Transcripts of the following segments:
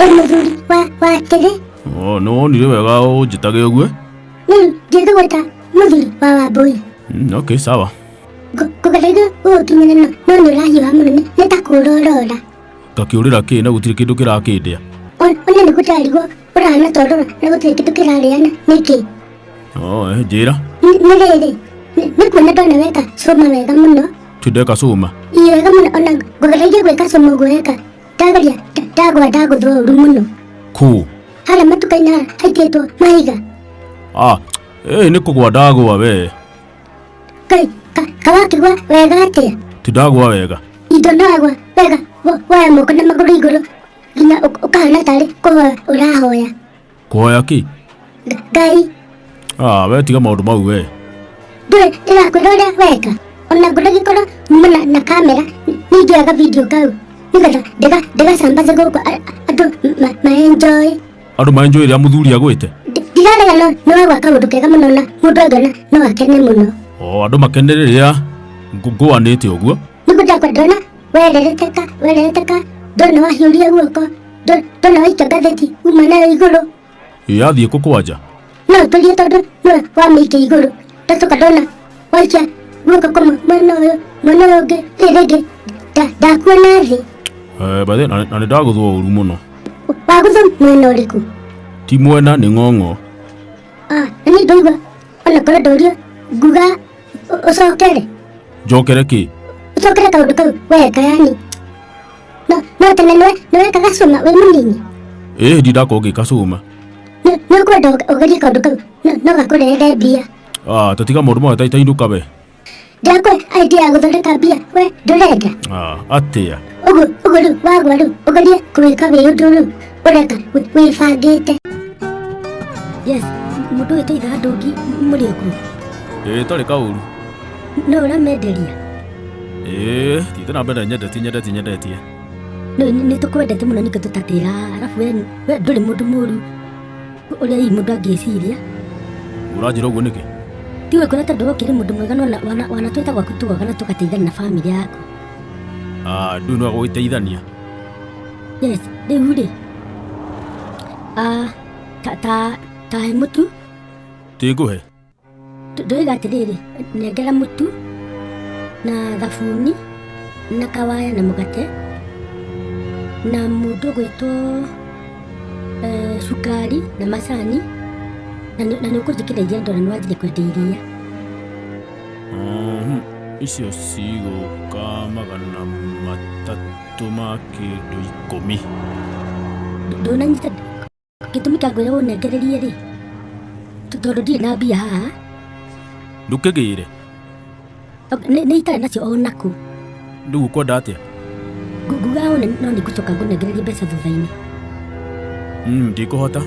Wĩ mũthuri wa wakĩrĩ. Oh, nĩ wonire wega ũnjĩtage ũguo. Rĩu ngĩgũgwĩta mũthuri wa Wambũi. Okay, sawa. Ngũgeragia gũgũkinyĩra no nĩ ũrahiũha mũno nĩ ta kũũra ũrora. Ngakĩũrĩra kĩ na gũtirĩ kĩndũ kĩrakĩndĩa. Ona nĩ gũtarigwo ũrahana ta ũrora na gũtirĩ kĩndũ kĩrarĩana nĩkĩ? Oh, njĩra. Nĩ rĩrĩ, nĩ kuona ndona weka cũma wega mũno. Ti ndeka cũma. Ĩ wega mũno ona ngũgeragia gwĩka cũma ũguo weka ndageria ndagwa ndagũthwo ũru mũno. Kũ? Harĩa matuka-inĩ harĩa haitĩtwo mahiga. Ah, nĩ kũgwa ndagwa we. Ngai, kawakĩgwa wega atĩa? Ti ndagwa wega. Indo no agwa wega woya moko na magũrũ igũrũ nginya ũkahana tarĩ kũhoya ũrahoya. Kũhoya kĩ? Ngai. Ah, we tiga maũndũ mau we. Ndũĩ ndĩrakwĩra ũrĩa weka. Ona ngũragĩkorwo muma na kamera nĩingĩoyaga video kau nĩgetha ndĩgacambaze gũkũ andũ ma-enjoy. Andũ ma-enjoy rĩrĩa mũthuri agwĩte? Ndirarega no nĩ wagwa kaũndũ kega mũno na mũndũ angĩona no akene mũno. O andũ makene rĩrĩa ngũanĩte ũguo. Nĩguo ndakwa ndona werereteka werereteka ndona wahiũria guoko ndona waikia ngathĩti uma nayo igũrũ. Yathiĩ kũ kwanja? No ũtũrie tondũ nĩwe wamĩikia igũrũ. Ndacoka ndona waikia guoko kũmwe mwena ũyũ mwena ũyũ ũngĩ rĩrĩ rĩngĩ ndakuona thĩ. Eh, by the way, na nĩ ndagũthwo ũru mũno. Wagũthwo mwena ũrĩkũ? Ti mwena nĩ ng'ong'o. Ah, na niĩ ndaigua ona korwo ndorio nguga ũcokere. Njokere kĩ? Ũcokere kaũndũ kau weka yani. No tene nĩwekaga cũma wĩ mũnini? Ĩĩ ndindakorwo ngĩka cũma. Nĩ ũkwenda ũgerie kaũndũ kau no gakũrehere mbia. Ah, ta tiga maũndũ maya ta inũka we. Ndakwe idea ya gũthondeka mbia we ndũrenda. Ah, atĩa? Ũguo ũguo rĩu wagwa rĩu ũgerie kũwĩka wĩ ũndũ rĩu ũreka wĩbangĩte. Yes, mũndũ ũyũ tũithaga ndũngi mũrĩ okuo. Ĩĩ tarĩ kaũru. No ũramenderia? Ĩĩ, thiĩte na mbere nyendetie nyendetie nyendetie. Nĩ tũkwendete mũno ningĩ tũtatĩra arabu we ndũrĩ mũndũ mũru ũrĩa hihi mũndũ angĩciria. Ũranjĩra ũguo nĩkĩ? Tiwe kuona tondũ wokĩrĩ mũndũ mwega no wanatwĩta gwaku tũgoka na tũgateithania na bamĩrĩ yaku. Ah, ndũĩ no gũgĩteithania. Yes, rĩu rĩ ah, ta ta ta he mũtu. Ti ngũhe. Ndoiga atĩrĩrĩ, nengera mũtu na thabuni na kawaya na mũgate na mũndũ ũgwĩtwo cukari na macani na nĩ ũkũnjĩkĩra iria ndona nĩ wanjire kwenda iria. Icio cigũka 310. Ndũnanyita gĩtũmi kĩa ngwĩra ũnengererie rĩ, tondũ ndirĩ na mbia haha. Ndũkĩgĩre. Nĩ itarĩ nacio o nakũ. Rĩu ũkwenda atĩa? Nguga ũne no nĩ ngũcoka ngũnengererie mbeca thutha-inĩ. Ndikũhota.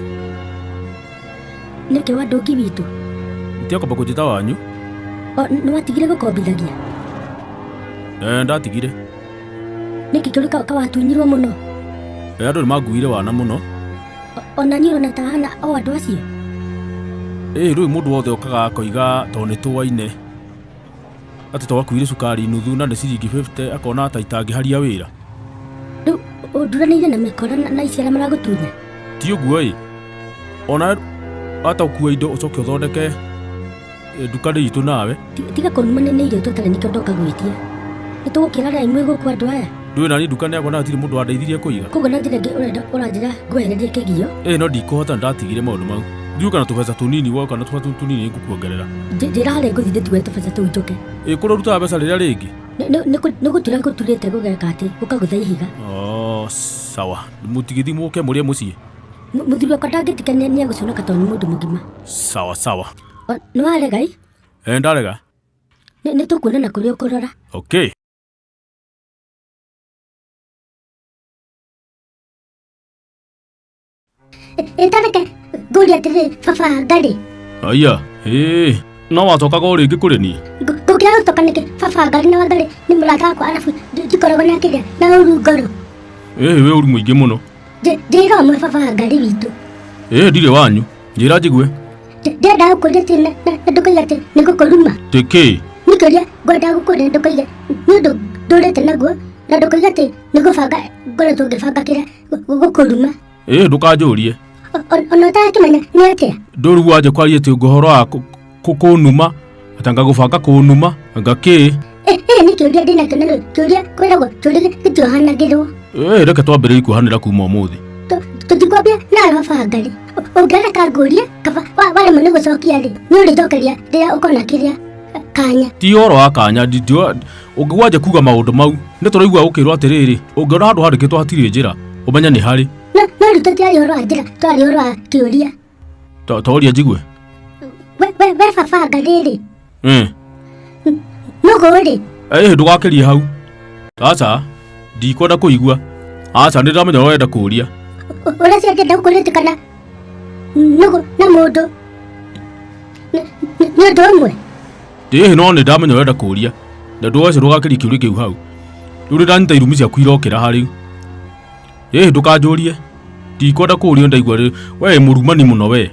Nĩkĩ wa ndũngi witũ? Ndiakomba kũnjĩta wanyu. Nĩ watigire gũkombithagia? Ndatigire. Nĩkĩ kĩũrĩ kawatunyirwo mũno? Andũ nĩ manguire wana mũno. Ona niĩ ũrona ta hana o andũ acio? Ĩĩ rĩu mũndũ wothe okaga akoiga tondũ nĩ tũaine. Atĩ twakuire cukari nuthu na nĩ ciringi 50 akona ta itangĩharia wĩra. Rĩu ũnduranĩire na mĩkora na ici arĩa maragũtunya? Ti ũguo ĩ. Ona wata ũkue indo ũcoke ũthondeke nduka nĩ itũ nawe. Tiga kũnuma nĩ irio tũtarĩ nĩkĩo ndoka gwĩtia. Nĩ tũgũkĩra rĩa imwe gũkũ andũ aya. Ndũĩ nani nduka nĩ yakwa na hatirĩ mũndũ wandeithirie kũiga. Koguo na njĩra ĩngĩ ũrenda ũranjĩra ngwehererie kĩgio. Ĩĩ no ndikũhota ndatigire maũndũ mau. Thiĩ ũka na tũbeca tũnini woka na tũbeca tũnini nĩngũkuongerera. Njĩra harĩa ngũthiĩ ndĩtue tũbeca tũu njũke. Ĩĩ kũrĩa ũrutaga mbeca rĩrĩa rĩngĩ? Nĩ gũtura ngũturĩte gũgeka atĩ gũkagũtha ihiga. Oh, sawa. Mũtigĩthiĩ mũke mũrĩe mũciĩ. Mũthuri wakwa ndangĩtika nĩ egũconoka tondũ nĩ mũndũ mũgima. Sawa sawa. Nĩ warega ĩ? Ĩĩ ndarega. Nĩ tũkuonana kũrĩa ũkũrora. Okay. Ĩtareke ngũrie atĩrĩrĩ baba Ngarĩ. Aya, ĩĩ no wacokaga o rĩngĩ kũrĩ niĩ? Ngũkĩra gũcoka nĩkĩ baba Ngarĩ na Wangarĩ nĩ mũrata wakwa arabu ndikoragwo na kĩrĩa na ũru ngoro. Ĩĩ wĩ ũru mũingĩ mũno. Njĩra ũmwe baba Ngarĩ witũ. Ĩĩ ndirĩ wanyu. Njĩra njigue. Ndĩrenda gũkũria atĩ na ndũkoiga atĩ nĩ gũkũruma. Tĩ kĩ? Nĩ kĩũria ngwenda gũkũria ndũkoige nĩ ũndũ ndũrĩte naguo na ndũkoiga atĩ nĩ gũbanga ngoretwo ngĩbanga kĩrĩa gũkũruma. Ĩĩ ndũkanjũrie. Ona ũtarakĩmenya nĩ atĩa? Ndũru wanje kwaria atĩ ũhoro wa kũnuma atĩ anga gũbanga kũnuma anga kĩ. Ĩĩ nĩ kĩũria ndĩnakĩo na rĩu kĩũria kwĩragwo kĩũria gĩtiohanagĩrwo. Ĩĩ reke twambĩrĩrie kuohanĩra kuma ũmũthĩ. Tũtikwambia nawe baba Ngarĩ. Ũngĩreka ngũrie kaba waremwo nĩ gũcokia rĩ, nĩ ũrĩnjokeria rĩrĩa ũkona kĩrĩa kanya. Ti ũhoro wa kanya, ũngĩwanja kuga maũndũ mau nĩ tũraigua ũkĩrwo atĩrĩrĩ, ũngĩona handũ handĩkĩtwo hatirĩ njĩra ũmenye nĩ harĩ. No rĩu tũtiarĩ ũhoro wa njĩra, twarĩ ũhoro wa kĩũria. Toria njigue. We baba Ngarĩ rĩ. Nũgũ rĩ. Ĩĩ ndũgakĩrie hau. Aca, ndikwenda kũigua. Aca nĩ ndamenya ũrenda kũũria. Ũreciria ndĩrenda gũkũria kana nũgũ na mũndũ nĩ ũndũ ũmwe? Ĩĩ no nĩ ndamenya ũrenda kũũria. Na ndũgacoke ndũgakĩrie kĩũria kĩu hau. Rĩu nĩ ndanyita irumi ciaku irokĩra harĩ. Ĩĩ ndũkanjũrie. Ndikwenda kũũrio ndaigua rĩ. We mũrumani mũno we.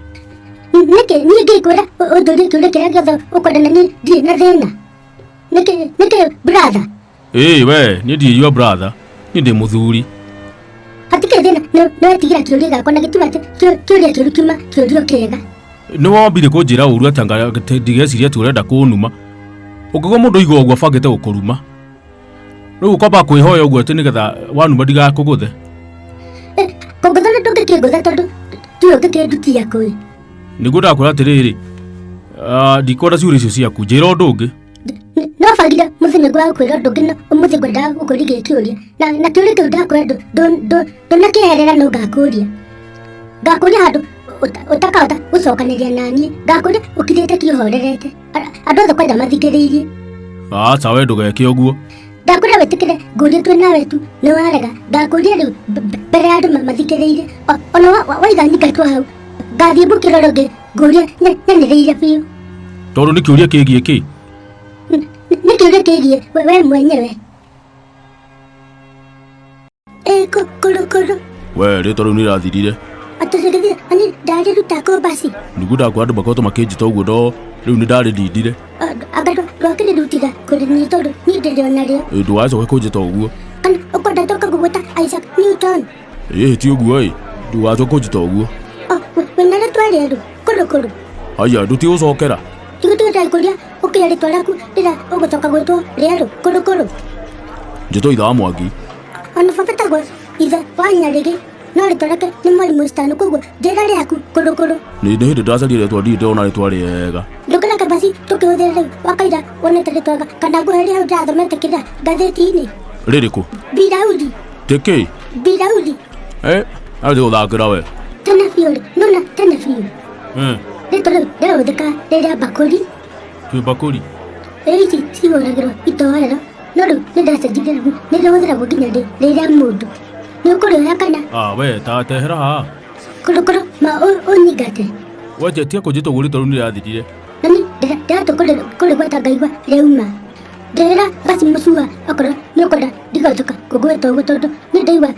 Nĩkĩ niĩ ngĩkwĩra ũnjũrie kĩũria kĩrĩa gĩothe ũkwenda na niĩ ndirĩ na thĩna? Nĩkĩ nĩkĩ brother? Ĩĩ we niĩ ndirĩ your brother. Niĩ ndĩ mũthuri. Hatikĩrĩ thĩna nĩ wetigĩra kĩũria gĩakwa na gĩtiuma kĩũria kĩũru kiuma kĩũria kĩega. Nĩ wambire kũnjĩra ũru atĩ anga ndigeciria atĩ ũrenda kũnuma. Ũngĩgwa mũndũ aigua ũguo abangĩte gũkũruma. Rĩu ũkwamba kwĩhoya ũguo atĩ nĩgetha wanuma ndigakũgũthe. Kũngũtha na ndũngĩkĩngũtha tondũ tiwe ũngĩkĩndutia kũĩ. Nĩguo ndakwĩra atĩrĩrĩ, ndikwenda ciũria icio ciaku, njĩra ũndũ ũngĩ. No bangire mũthenya ũngĩ wa gũkwĩra ũndũ ũngĩ no ũmũthĩ ngwendaga gũkũria gĩkĩ kĩũria. Na kĩũria kĩu ndakwĩra ndũnakĩeherera no ngakũria. Ngakũria handũ ũtakahota gũcokanĩria naniĩ. Ngakũria ũkirĩte ki ũhorerete. Andũ othe kwanja mathikĩrĩirie. Aca we ndũgeke ũguo. Ndakwĩra wĩtĩkĩre ngũrie twĩ nawe tu nĩ warega. Ngakũria rĩu mbere ya andũ mathikĩrĩirie. Ona waiga nyingatwo hau. Ngathiĩ mũkĩra ũrĩa ũngĩ ngũrie nyanĩrĩire biũ. Tondũ nĩ kĩũria kĩgiĩ kĩ? Nĩ kĩũria kĩgiĩ we mwenyewe. Kũrũkũrũ. We rĩtwa rĩu nĩ rĩrathirire. Atĩrĩrĩ, ani ndarĩruta kũ basi? Nĩguo ndakwĩra andũ makoretwo makĩnjĩta ũguo no rĩu nĩ ndarĩndindire. Anga ndwakĩrĩrutira kũrĩ niĩ tondũ niĩ ndĩrĩ ona rĩo. Ĩ ndũgacoke kũnjĩta ũguo. Kana ũkwenda njoke gũgwĩta Isaac Newton? Ĩ ti ũguo ĩ, ndũgacoke kũnjĩta ũguo. Wĩna rĩtwa rĩerũ kũrũkũrũ. Haiya ndũtigũcokera. Tiga ndakũria ũkĩra rĩtwa rĩaku rĩrĩa ũgũcoka gwĩtwo rĩerũ kũrũkũrũ. Njĩtwo ithe wa Mwangi. Ona baba etagwo ithe wa Nyarĩgĩ no rĩtwa rĩake nĩ mwarimũ Stano koguo njĩra rĩaku kũrũkũrũ. Nĩ hĩndĩ ndacaria rĩtwa ndirĩ ndĩrona rĩtwa rĩega. Ndũkĩreke basi tũkĩhũthĩre rĩu wakaira wonete rĩtwa rĩega kana ngũhe rĩu ndĩrathomete kĩrĩa ngathĩti-inĩ. Rĩrĩkũ? Biraudi. Tĩkĩ? Biraudi. Arĩ gũthakĩra we. Tene biũ rĩ, nona tene biũ. Rĩtwa rĩu rĩrahũthĩka rĩrĩa mbakũri. Twĩ mbakũri? Ĩ ici cihũragĩrwo itoero no rĩu nĩ ndacenjirie rĩu nĩ rĩhũthĩragwo nginya rĩrĩa mũndũ. Nĩ ũkũrĩoya kana? We ta tehera haha. Kũrũkũrũ ma ũnyingate. We tiga kũnjĩta ũguo rĩtwa rĩu nĩ rĩrathirire. Na niĩ ndĩratua kũrĩgweta ngaigua rĩauma. Ndĩrĩra basi mũcua okorwo nĩ ũkwenda ndigacoka kũgweta ũguo tondũ nĩ ndaigua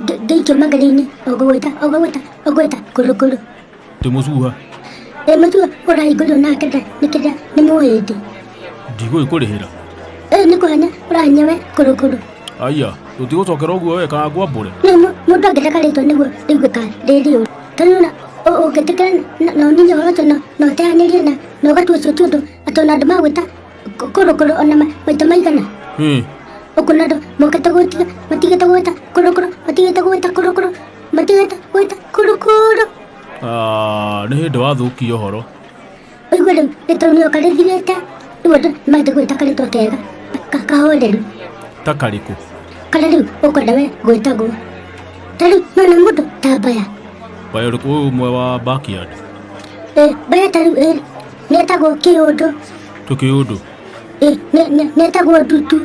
ngĩikio magerio-inĩ o gũgwĩta o gũgwĩta o gũgwĩta kũrũkũrũ. Tĩ mũcuha? Ĩ mũcuha ũrahingũrirwo nake nĩ kĩrĩa nĩ mũhĩndĩ. Ndigũĩ kũrĩhĩra. Ĩ nĩ kũhanya ũrahanya we kũrũkũrũ. Aya, tũtigũcokera ũguo we kana ngwambũre? Nĩ mũndũ angĩreka rĩtwa nĩguo rĩiguĩka rĩ rĩũru. Tondũ ona ũngĩtĩkĩra na ũnine ũhoro ũcio na ũteanĩrie na ũgatua ũcio ti ũndũ atĩ ona andũ magwĩta kũrũkũrũ ona maita maigana. Ũkuona andũ mokĩte gũtiga matigĩte gwĩta kũrũkũrũ matigĩte gwĩta kũrũkũrũ matigĩte gwĩta kũrũkũrũ. Nĩ hĩndĩ wathũkia ũhoro. Ũigue rĩu rĩtwa rĩu nĩoka rĩthirĩte rĩu andũ nĩmagĩte gwĩta karĩtwa kega kahoreru. Ta karĩkũ? Karĩa rĩu ũkwenda we gwĩtagwo. Ta rĩu nona mũndũ ta Mbaya. Mbaya ũrĩkũ? Ũyũ ũmwe wa backyard? Mbaya ta rĩu nĩetagwo Kĩũndũ. Tĩ Kĩũndũ? Nĩetagwo Ndutu.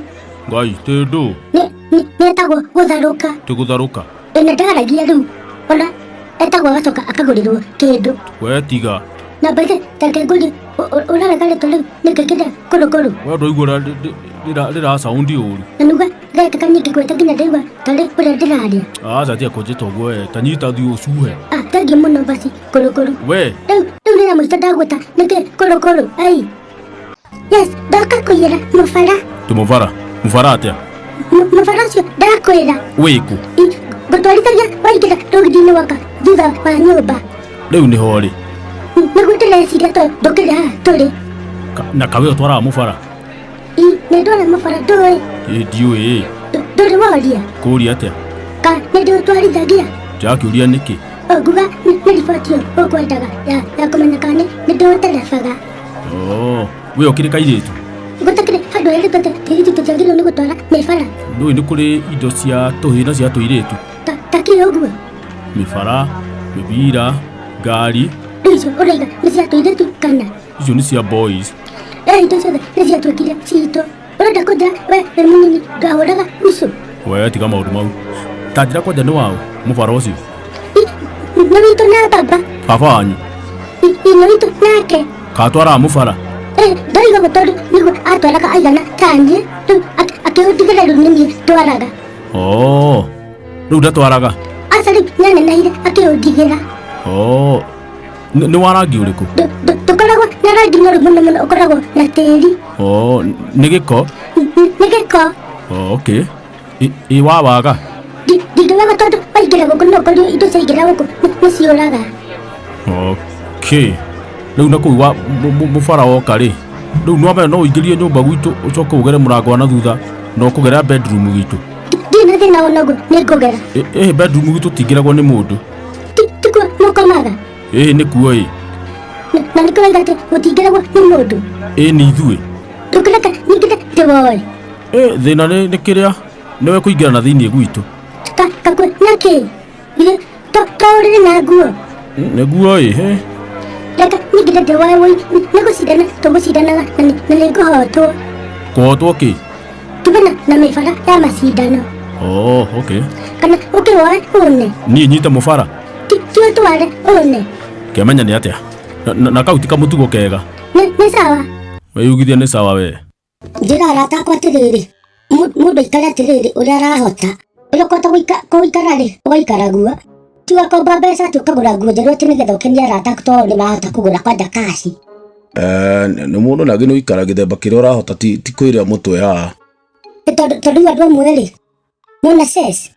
Ngai, tĩ ndũ? Nĩetagwo Gũtharũka. Tĩ Gũtharũka? Na ndaragia rĩu ona etagwo agacoka akagũrĩrwo kĩndũ. We tiga. Na mbaithe tareke ngũrie ũrarega rĩtwa rĩu nĩkĩ kĩrĩa kũrũkũrũ? We ndũraigua rĩra sound ũru. Na nĩguo rĩrekĩka niĩ ngĩgweta nginya ndĩraigua tarĩ ũrĩa ndĩraria. Aca tiga kũnjĩta ũguo we, ta nyita thiĩ ũcuhe. Thengiũ mũno basi kũrũkũrũ. We. Rĩu rĩrĩa mũico ndagwĩta nĩkĩ kũrũkũrũ? Ai. Yes, ndoka kũiyĩra mũbara. Tĩ mũbara? Mũbara atĩa? Mũbara ũcio ndakwĩra. Wĩkũ? Ngũtwarithagia waingĩra rũgiri-inĩ woka thutha wa nyũmba. Rĩu nĩho rĩ? Nĩguo ndĩreciria tondũ ndũkĩrĩ haha tũrĩ. Na kawe ũtwaraga mũbara? Ĩ, nĩ ndwara mũbara ndũĩ. Ĩ ndiũĩ ĩ. Ndũrĩ woria? Kũria atĩa? Ka nĩ ndĩũtwarithagia? Ndĩrakĩũria nĩkĩ? O nguga nĩ riboti ĩyo ũkwendaga ya kũmenya kana nĩ ndĩũterebaga. Oh, we ũkĩrĩ kairĩtu? Gũtakĩrĩ handũ herĩtwo atĩ tũirĩtu tũtiagĩrĩirwo nĩ gũtwara mĩbara. Ndũĩ nĩ kũrĩ indo cia tũhĩĩ na cia tũirĩtu? Ta kĩ ũguo? Mĩbara, mĩbira, ngari. Rĩu icio ũraiga nĩ cia tũirĩtu kana? Icio nĩ cia boys. Eh, indo ciothe nĩ ciatuĩkire citũ. Ũrenda kũnjĩra we wĩ mũnini ndwahũraga ucu? We tiga maũndũ mau. Ta njĩra kwanja nĩ waũ mũbara ũcio? Nĩ witũ na baba. Baba wanyu? Nĩ witũ nake. Kana twaraga mũbara? Eh, ndoiga ũguo tondũ nĩguo atwaraga aigana ta niĩ. Rĩu akĩũndigĩra rĩu nĩ niĩ ndwaraga. Oh, rĩu ndatwaraga? Aca rĩu nĩanenehire akĩũndigĩra. Oh, nĩ wa rangi ũrĩkũ? Ndũkoragwo na rangi mũru mũno mũno, ũkoragwo na tĩri. Oh, nĩ gĩko? Nĩ gĩko. Oh, okay. Ĩ wa waga? Ndingĩwaga tondũ waingĩra gũkũ no ũkorio indo ciaingĩra gũkũ nĩ ciũraga. Okay. Rĩu na kũu wa mũbara woka rĩ, rĩu nĩwamenya no ũingĩrie nyũmba gwitũ ũcoke ũgere mũrango wa na thutha na ũkũgera bedroom gwitũ. Ndirĩ na thĩna ona ũguo nĩngũgera. Ĩ bedroom gwitũ tingĩragwo nĩ mũndũ. Tikuo mũkomaga? Ĩ nĩkuo ĩ. Na nĩkĩo waiga atĩ gũtingĩragwo nĩ mũndũ? Ĩ nĩ ithuĩ. Ndũngĩreka nyingĩre ndĩwoe. Ĩ thĩna nĩ kĩrĩa nĩwe kũingĩra na thĩinĩ gwitũ. Kakwe na kĩ? Githĩ to ũrĩrĩ na nguo? Nĩguo ĩ he. Reke nyingĩre ndĩwoe woi nĩ gũcindana tũgũcindanaga na nĩngũhotwo. Kũhotwo kĩ? Tume na mĩbara ya macindano. Oh, okay. Kana ũkĩwoe une. Niĩ nyite mũbara? Ti ũtware une. Kĩamenya nĩ atĩa? Na kau ti kamũtugo kega. Nĩ sawa. Weyugithia nĩ sawa we. Njĩra arata akwa atĩrĩrĩ, mũndũ aikare atĩrĩrĩ ũrĩa arahota. Ũrĩa ũkũhota gũikara rĩ, ũgaikara guo. Ti wakomba mbeca atĩ ũkagũra nguo njerũ atĩ nĩgetha ũkenie arata aku tondũ nĩ marahota kũgũra kwanja kaci. Nĩ mũndũ nangĩ nĩ ũikara gĩthemba kĩrĩa ũrahota ti kwĩrĩa mũtwe haha. Nĩ tondũ rĩu andũ amwe rĩ, mona Ceci?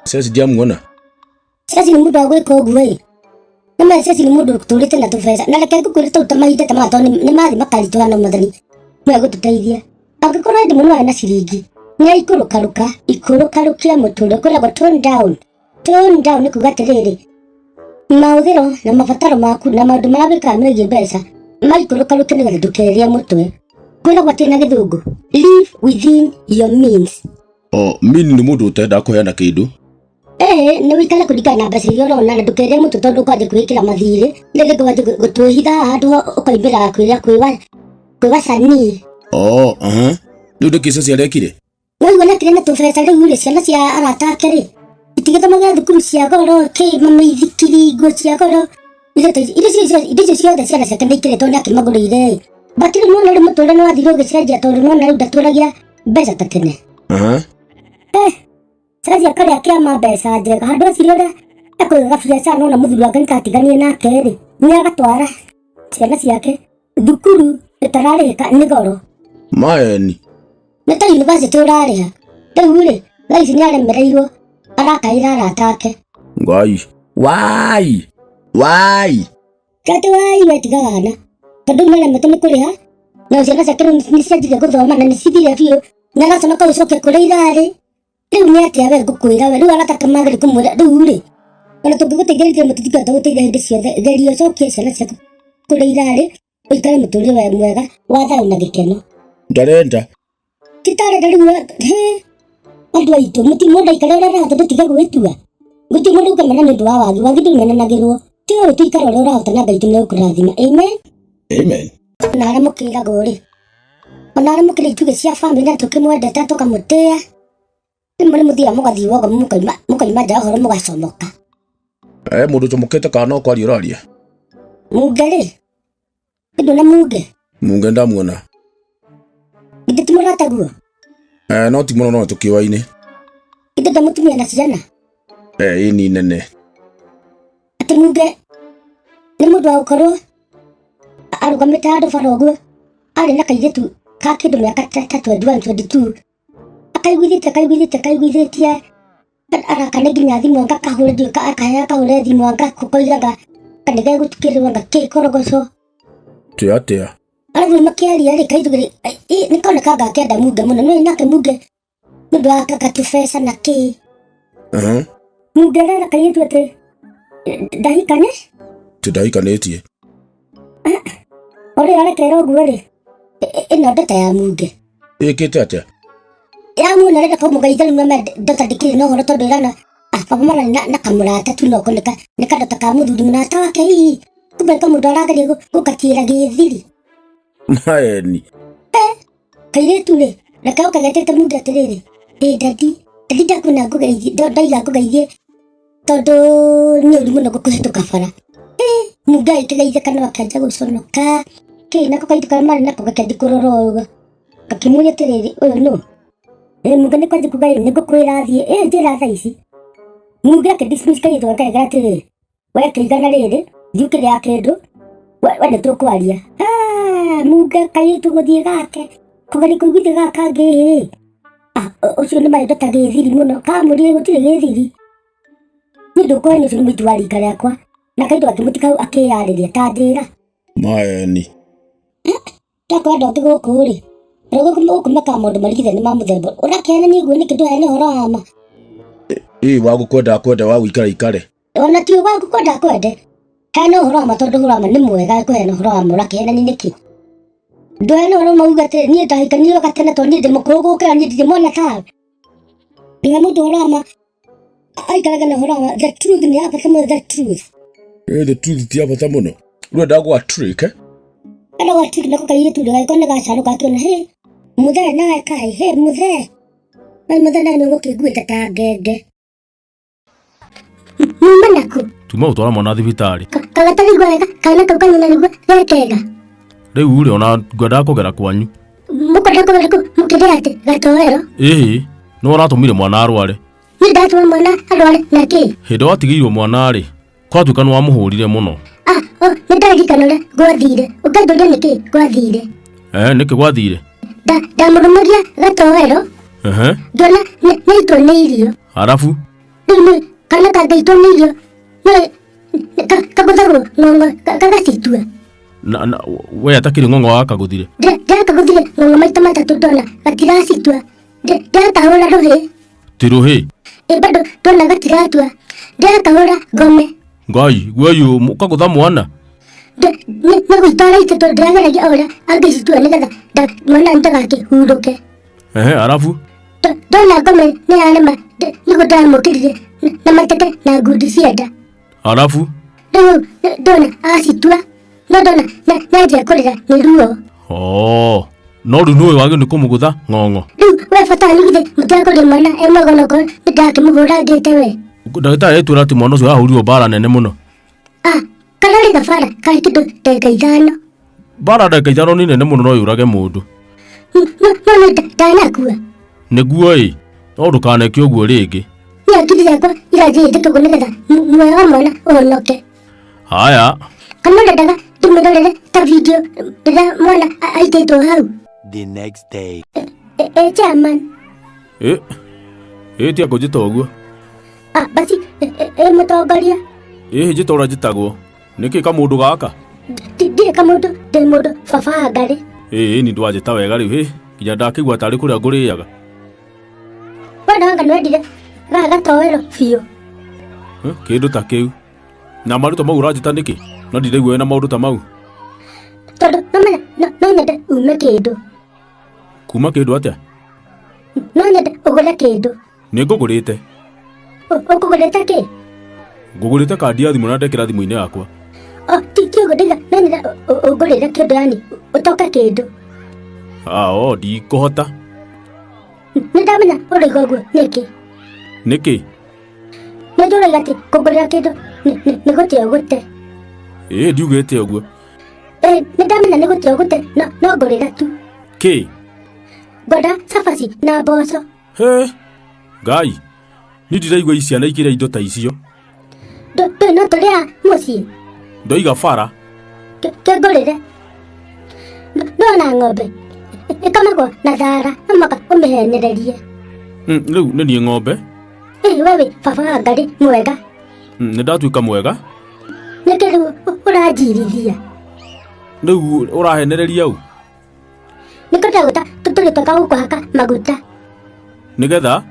Ceci ndiamuona. Ceci nĩ mũndũ wa gwĩka ũguo ĩ. Nĩ ma Ceci nĩ mũndũ ũtũrĩte na tũbeca. Na reke ngũkwĩre tondũ ta mahinda ta maya tondũ nĩ mathiĩ makaritũha no Mwathani nĩwe gũtũteithia. Angĩkorwo hĩndĩ mũno arĩ na ciringi, nĩ aikũrũkarũka, ikũrũkarũkia mũtũrĩre, kwĩragwo tone down. Tone down nĩ kuga atĩrĩrĩ, mahũthĩro na mabataro maku na maũndũ marĩa wĩkaga megiĩ mbeca maikũrũkarũke nĩgetha ndũkerĩe mũtwe. Kwĩragwo atĩ na gĩthũngũ, live within your means. Oh, mean nĩ mũndũ ũtendaga kũheana kĩndũ. Nĩ wĩikare kũringana na mbeca iria ũrona na ndũkerĩe mũtwe tondũ ũkwanjia kwĩĩkĩra mathirĩ, rĩngĩ ũkwanjia gũtwĩhitha handũ ũkoimbĩra kwĩwacanii. Oh, aha. Rĩu nĩkĩ Ceci arekire? Waigua nĩakĩrĩ na tũbeca rĩu rĩ, ciana cia arata ake rĩ, itigĩthomagĩra thukuru cia goro, kĩ, mamĩithikiri, nguo cia goro. Indo icio ciothe ciana ciake nĩ ikĩrĩtwo nĩ akĩmagũrĩire ĩ. But rĩu nĩwona rĩu mũtũrĩre nĩ wathire ũgĩcenjia tondũ nĩwona rĩu ndatũragia mbeca ta tene. Aha. Ceci akarĩa kĩama mbeca njega, handũ eciria ũrĩa ekũiga gabiacara nona mũthuri wake nĩtatiganie nake rĩ, nĩ agatwara ciana ciake thukuru ĩtararĩhĩka nĩ goro. Maeni. Nĩ ta university ũrarĩha. Rĩu rĩ, thaa ici nĩaremereirwo arakaĩra arata ake. Ngai. Wai. Wai. Kate wai we tiga wana. Tondũ nĩaremetwo nĩ kũrĩha, na ciana ciake rĩu nĩ cianjirie gũthoma na nĩ cithire biũ. Nĩ araconoka gũcokia kũrĩa irarĩ. Rĩu nĩ atĩa we ngũkwĩra we, rĩu arata ake magĩrĩire kũmwĩra rĩu rĩ, ona tũngĩgũteithĩrĩria mũtithingĩhota gũteithia hĩndĩ ciothe, geria ũcokie ciana ciaku kũrĩa irarĩ, ũikare mũtũrĩre we mwega wa thayũ na gĩkeno. Ndarenda. Ti tarenda rĩu we, hĩ, andũ aitũ, mũndũ aikare ũrĩa arahota tũtige gwĩtua. Gũtirĩ mũndũ ũkamena nĩ ũndũ wa wagi, wagi ndũmenanagĩrwo. Ti ũyũ tũikare ũrĩa ũrahota na Ngai witũ nĩegũkũrathima. Amen. Amen. Na arĩa mũkĩragwo rĩ, ona arĩa mũkĩrĩ itugĩ cia bamĩrĩ na tũkĩmwendete tũkamũtĩĩa, rĩmwe nĩ mũthiaga mũgathiĩ wogo mũkaima nja ũhoro mũgacomoka. Mũndũ ũcomokete kana no kwaria ũraria? Munge rĩ, ndũ na Munge? Munge ndamuona. Githĩ ti mũrataguo? No ti mũno no tũkĩoaine. Githĩ nda mũtumia na ciana? Ĩ ni nene. Atĩ Munge nĩ mũndũ wa gũkorwo arũgamĩte handũ bara ũguo, arĩ na kairĩtu ka kĩndũ mĩaka ta 21, 22. Akaiguithĩtie, akaiguithĩtie, akaiguithĩtie. Araka nĩ nginya thimũ anga kahũre ndiũ akahea kahũre thimũ anga koigaga kanitha gũtukĩrĩrwo anga kĩkorogoco. Ti atĩa? Arabu makĩaria rĩ kaitũ nĩ koneka gakĩenda Munge mũno nĩ nake Munge nĩ ũndũ wa gatũbeca na kĩ. Aha. Munge arera kairĩtu atĩ ndahikane. Ti ndahikanĩtie. Ũrĩa arekera ũguo rĩ ĩno ndota ya Munge. Ĩkĩte atĩa? Ya muona rĩrĩa kamũgeithia rĩu mama ndota ndikĩrĩ na ũhoro tondũ ĩrana ah baba mara na kamũrata tu noko nĩ kadota ka mũthuri mũrata wake hihi kumbe kamũndũ arageria gũgatiĩra gĩthiri. Maeni. Kairĩtu rĩ reke oke getĩte mũndũ atĩrĩrĩ ĩ dadi dadi ndakuona ngũgeithie ndaiga ngũgeithie tondũ nĩ ũru mũno gũkũhĩtũka bara. Mũndũ agĩkĩgeithĩka no akĩanjia gũconoka kĩ nako kairĩtu karĩa marĩ nako gakĩanjia kũrora ũguo gakĩmũria atĩrĩrĩ ũyũ nũ? Mũndũ nĩ kwanjia kuga nĩ ngũkwĩra thiĩ ĩ njĩra thaa ici. Mũndũ akĩ dismiss kairĩtu gake atĩrĩrĩ we kĩigana rĩrĩ thiĩ ũkĩrĩa kĩndũ we nĩ tũkwaria. Mũndũ kairĩtu gũthiĩ gake kũgeria kũiguithia gaka kangĩ ĩ ũcio nĩ marĩ ta gĩthiri mũno kamũrire gũtirĩ gĩthiri. Niĩ ndũkũhenia ũcio nĩ mũitu wa rika rĩakwa na kairĩtu gakĩmũtiga hau akĩyarĩria ta njĩra. Maeni. Ndakorwo andũ angĩ gũkũ rĩ gũkũ gũkũ mekaga maũndũ marigithani ma mũthemba ũrakĩhenia ũguo nĩkĩ ndũheane ũhoro wa ma. Ĩ wagu kwenda kwenda wa gũikara ikare. Ona ti wagu kwenda kwende heana ũhoro wa ma tondũ ũhoro wa ma nĩ mwega kũheana ũhoro wa ma ũrakĩhenania nĩkĩ? Ndũheane ũhoro ma uge atĩ niĩ ndahikanirie gatene tondũ niĩ ndĩ mũkũrũ gũkĩra niĩ ndirĩ mwana tawe. Ndũhe mũndũ ũhoro wa ma aikaraga na ũhoro wa ma the truth nĩ ya bata mũno the truth. Ĩ the truth ti ya bata mũno. Rĩu endaga gwa trick eh? Enda gwa trick nako kairĩtu rĩ gagĩkorwo nĩ gacanũka gakĩona hĩ mũthee nawe kaĩ hĩ mũthee we mũthee nawe nĩ ũgũkĩnguĩte ta ngenge. Muma naku? Tuma gũtwara mwana thibitarĩ. Kagatarigua wega kana kau kanyina nĩguo gekega. Rĩu rĩ ona ngwendaga kũgera kwanyu. Mũkwenda kũgera kũ mũkĩrĩa atĩ gatoero? Ĩhĩ nĩ ũratũmire mwana arware. Niĩ ndatũma mwana arware na kĩ? Hĩndĩ watigĩirwo mwana rĩ kwatuĩka nĩ wamũhũrire mũno. Nĩ ndaririkana ũrĩa gwathire ũkanjũria nĩkĩ gwathire. Nĩkĩ gwathire? Ndamũrũmagia gatoero. Ngĩona nĩaitwo nĩ irio. Arabu? Rĩu nĩ kana kangĩitwo nĩ irio nĩ kagũthagwo ng'ong'o gagacitua. Na we atakĩrĩ ng'ong'o wakagũthire? Ndĩrakagũthire ng'ong'o maita matatũ ndona gatiracitua. Ndĩrakahũra rũhĩ. Ti rũhĩ? Ĩ bado ndona gatiratua. Ndĩrakahũra ngome. Ngai we yũ ũkagũtha mwana? Nĩ gũita araita tondũ ndĩrageragia o ũrĩa angĩcitua nĩgetha mwana ndagakĩhurũke. Arabu? Ndona ngome nĩ yarema nĩguo ndĩramũkĩrire na mateke na ngundi cia nda. Arabu? Rĩu ndona acitua no ndona nĩanjia kũrĩra nĩ ruo. No rĩu nĩũĩ wagĩrĩirwo nĩ kũmũgũtha ng'ong'o. Rĩu we bata wanyu githĩ mũtirakũria mwana e mwega onokorwo nĩ ndakĩmũhũrangĩte we. Ndagĩtarĩ etwĩra atĩ mwana ũcio ahũrirwo mbara nene mũno. Kararĩ gabara karĩ kĩndũ ndagĩka ithano. Mbara ndagĩka ithano nĩ nene mũno no yũrage mũndũ. No nĩ ndanakua. Nĩguo ĩ no ndũkaneke ũguo rĩngĩ. Nĩ hakiri ciakwa iranjĩrĩte ũguo nĩgetha muoyo wa mwana ũhonoke. Haya. Kana ũrendaga ndĩmwĩrorere ta video rĩrĩa mwana aitĩtwo hau. The next day. Chairman. Ĩ tia kũnjĩta ũguo. Basi mũtongoria. Ĩ njĩta ũrĩa njĩtagwo. Nĩkĩ kamũndũ gaka? Ndirĩ kamũndũ ndĩ mũndũ baba wa Ngarĩ. Ĩ ni ndwanjĩta wega rĩu hĩ nginya ndakĩigua tarĩ kũrĩa ngũrĩaga. Wenda wanga nĩwendire gaka gatoero biũ. Kĩndũ ta kĩu. Na marĩtwa mau ũranjĩta nĩkĩ? No ndiraigua wĩna maũndũ ta mau. Tondũ nomenya no nyende ume kĩndũ. Kuma kĩndũ atĩa? No nyende ũgũre kĩndũ. Nĩ ngũgũrĩte. Ũkũgũrĩte kĩ? Ngũgũrĩte kandi ya thimũ na ndekĩra thimũ-inĩ yakwa. Ti ũguo ndaiga no nyende ũngũrĩre kĩndũ yani ũtoke kĩndũ. Ndikũhota. Nĩ ndamenya ũroiga ũguo nĩkĩ? Nĩkĩ? Nĩ njũraga atĩ kũngũrĩra kĩndũ nĩ gũte ũgũte. Ĩ ndiugĩte ũguo. Nĩ ndamenya nĩ gũte ũgũte no ngũrĩra tu. Kĩ? Ngwenda cabaci na mboco. He Ngai niĩ ndiraigua ciana ikĩrĩa indo ta icio. Ndũĩ no tũrĩa mũciĩ? Ndoiga bara. Kĩngũrĩre. Ndona ng'ombe ĩkamagwo na thara no mũhaka ũmĩhenererie. Rĩu nĩ niĩ ng'ombe? Ngai we wĩ baba wa Ngai mwega. Nĩ ndatuĩka mwega. Nĩkĩ rĩu ũranjirithia? Rĩu ũrahenereria ũ? Nĩkĩo ndagwĩta tũtũrĩ twega gũkũhaka maguta. Nĩgetha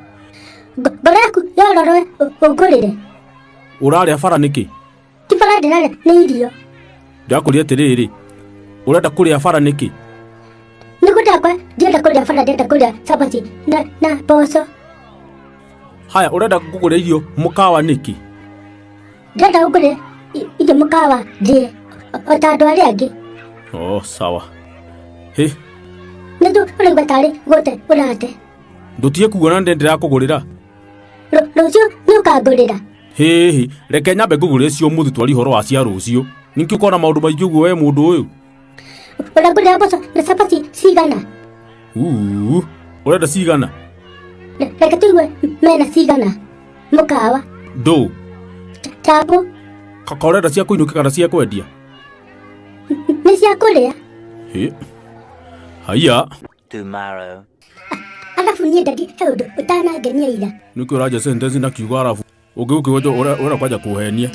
Ngoro yaku yororoe ũngũrĩre. Ũrarĩa bara nĩkĩ? Ti bara ndĩrarĩa nĩ irio. Ndakũria atĩrĩrĩ, ũrenda kũrĩa bara nĩkĩ? Nĩguo ndakwa ndienda kũrĩa bara, ndĩrenda kũrĩa cabaci na mboco. Haya, ũrenda ngũgũre irio mũkawa nĩkĩ? Ndĩrenda ũngũrĩre irio mũkawa ndĩe o ta andũ arĩa angĩ. Oh, sawa. Hĩ. Nĩguo ũraigua tarĩ gũte ũrate. Ndũtige kuona nĩ ndĩrakũgũrĩra. Rũciũ nĩ ũkangũrĩra. Hĩhĩ, reke nyambe ngũgũrĩre cia ũmũthĩ twari ũhoro wa cia rũciũ. Ningĩ ũkona maũndũ maingĩ ũguo we mũndũ ũyũ. Ũrangũrĩra mboco na cabaci cigana? Uu, ũrenda cigana? Reke tũigue mena cigana mũkawa. Ndũ? Chapo. Kaka ũrenda cia kũinũkia kana cia kwendia? Nĩ cia kũrĩa. Hĩ. Haiya. Tomorrow. Arabu niĩ ndadi he ũndũ ũtanangenia ira. Nĩkĩ ũranja sentence na kiugo arabu? Ũngĩũkĩgwo ũrenda kwanja kũhenia.